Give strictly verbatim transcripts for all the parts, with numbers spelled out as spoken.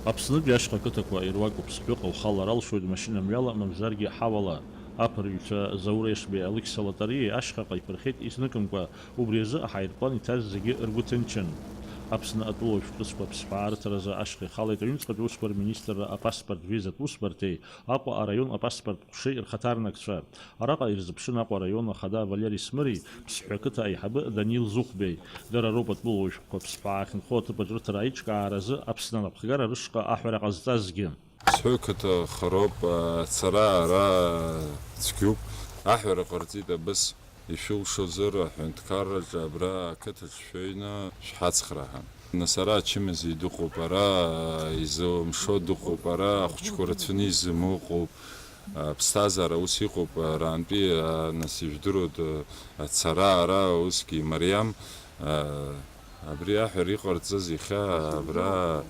Аԥснытәи ашьха қыҭақәа ируакуп, Сҳәыҟа ухала ралшоит машьына мҩала, мамзаргьы ҳауала. Аԥырҩцәа Заур Ешбеи Алықьса Латариеи ашьхаҟа иԥырхеит изныкымкәа, убри азы аҳаирплан иҭаз зегьы ргәы ҭынчын. Аԥсны атәылауаҩ шәҟәыҵқәа аԥсҳәаа рыҭаразы ашьха ихалеит аҩныҵҟатәи аусқәа рминистрра апаспорт визатә усбарҭеи Аҟәа араион апаспорт ҟәшеи рхаҭарнакцәа. Араҟа ирзыԥшын Аҟәа араион ахада Валери Смыри, Ԥсҳәы ақыҭа аиҳабы Данил Зухбеи. Дара роуп атәылауаҩ шәҟәқәа ԥсҳәаа ахьынхо аҭыԥаҿ рыҭара аиҿкааразы Аԥсны анапхгара рышҟа аҳәара ҟазҵазгьы. Ԥсҳәы қыҭа хароуп, ацара ара цәгьоуп. Аҳәара ҟарҵеит абас, ишәылшозар, аҳәынҭқарраҿы абра ақыҭаҿ шәыҩны шәҳацхраа ҳәа. Нас ара ачымазаҩ дыҟоуп, ара изылымшо дыҟоуп, ара ахәыҷқәа рацәаны изымыҟоуп. Аԥсҭазаара ус иҟоуп, арантәи, а, нас ижәдыруеит, а, ацара ара усгьы имариам. А, абри аҳәара иҟарҵаз иахьа абра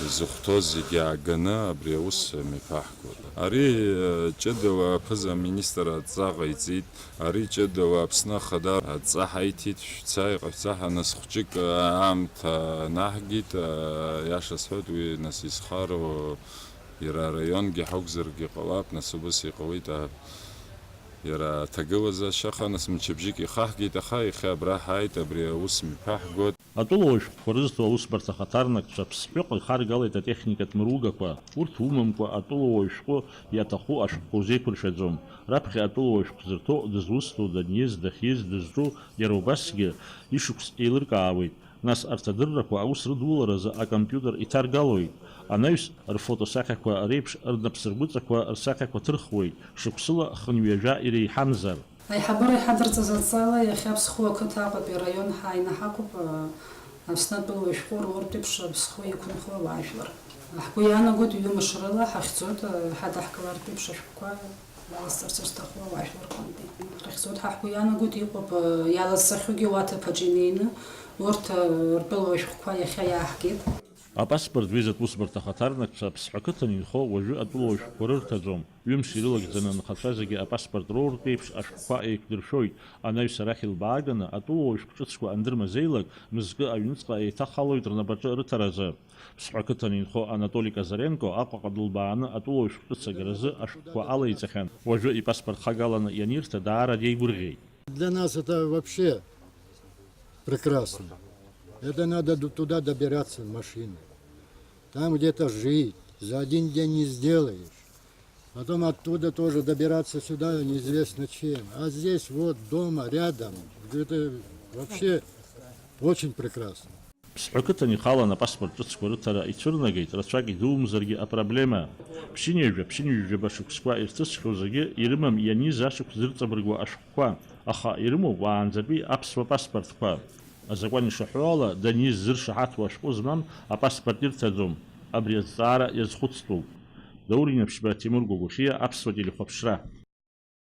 изыхәҭоу зегьы ааганы абри аус мҩаԥаҳгоит. Ари, а, ҷыдала аԥыза-министр адҵа ҟаиҵеит, ари ҷыдала Аԥсны Ахада адҵа ҳаиҭеит, шәца, иҟашәҵа ҳәа, нас хәҷык, а, аамҭа наҳгеит, а, иаша сҳәоит, уи нас изхароу Иара араионгьы ҳакәзаргьы ҟалап, нас убас иҟалеит, а, иара аҭагылазаашьа, аха нас мчыбжьык ихаҳгеит, аха иахьа абра ҳааит, абри аус мҩаԥаҳгоит. Атәылауаҩ шәҟәқәа рызҭо аусбарҭа ахаҭарнакцәа Ԥсҳәыҟа ихаргалеит атехникатә мыругақәа. Урҭ умамкәа атәылауаҩ шәҟәы иаҭаху ашәҟәқәа узеиқәыршәаӡом. Раԥхьа атәылауаҩ шәҟә зырҭо, дызусҭоу, даниз, дахьиз, дызҿу, иара убасгьы ишықәс еилыркаауеит. Нас арҭ адыррақәа аус рыдуларазы акомпиутер иҭаргалоит. Анаҩс рфотосахьақәа реиԥш рнапсыргәыҵақәа рсахьақәа ҭырхуеит, шықәсыла хынҩажәа иреиҳамзар. Аиҳабыра иҳадырҵаз адҵала, иахьа Ԥсхәы ақыҭа Аҟәатәи араион ҳааины ҳаҟоуп, Аԥсны атәылауаҩ шәҟәы руртә еиԥш Ԥсхәы иқәынхо ауаажәлар. Ҳгәы иаанагоит, ҩымш рыла ҳахьӡоит, ҳадаҳкылартә еиԥш ашәҟәқәа. Иаласҵарц зҭаху ауаажәларқәантәи рыхьӡоит ҳәа ҳгәы иаанагоит, иҟоуп, иалацахьоугьы уа аҭыԥаҿы инеины, урҭ, ртәылауаҩ шәҟәқәа иахьа иааҳгеит. Апаспорт визатә усбарҭа ахаҭарнакцәа Аԥсҳа қыҭан инхо уажәы атәылауаҩ шәҟәқәа рырҭаӡом. Ҩымш ирылагӡаны анхацәа зегьы апаспорт роуртә еиԥш ашәҟәқәа еиқәдыршәоит, анаҩс арахь илбааганы атәылауаҩ шәҟә ҿыцқәа андырмазеилак, мызкы аҩныҵҟа еиҭахалоит рнапаҿы рыҭаразы. Ԥсҳәа қыҭан инхо Анатоли Казаренко Аҟәаҟа дылбааны атәылауаҩ шәҟәы ҵагаразы ашәҟәқәа алеиҵахьан. Уажәы ипаспорт хагаланы ианирҭа даара деигәырӷьеит. Для нас это вообще прекрасно. Это надо ду-, туда добираться машиной. Там где-то жить, за один день не сделаешь. Потом оттуда тоже добираться сюда неизвестно чем. А здесь вот дома, рядом. Это вообще очень прекрасно. Ԥсҳәа қыҭан ихалан апаспорт ҿыцқәа рыҭара ицәырнагеит, рацәак идумзаргьы апроблема. Ԥшьынҩажәа, ԥшьынҩажәаба шықәсқәа ирҭысхьоу зегьы ирымам ианиз ашықәс зырҵабыргуа ашәҟәқәа, аха ирымоуп уаанӡатәи аԥсуа паспортқәа. Азакәан ишаҳәо ала, даниз зыршаҳаҭу ашәҟәы змам апаспорт ирҭаӡом. Абри азҵаара иазхәыцтәуп. Даур Инаԥшьба, Тимур Гәагәахиа, Аԥсуа телехәаԥшра.